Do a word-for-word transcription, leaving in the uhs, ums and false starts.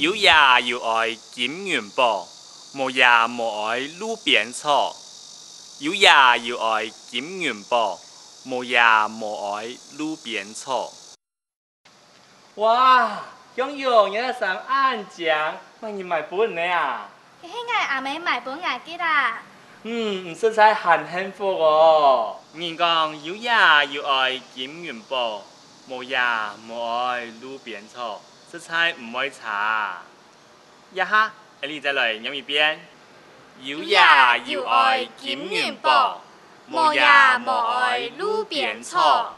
有爺有哀金銀寶，無爺無哀路邊草。有爺有哀金銀寶，無爺無哀路邊草。哇，香玉，你个衫恁靚，麼人買分你啊？這係𠊎阿姆買分𠊎个啦。嗯，你實在還幸福哦。人講有爺有哀金銀寶，無爺無哀路邊草，實在毋會差。這下，𠊎俚再來唸一遍：有爺有哀金銀寶，無爺無哀路邊草。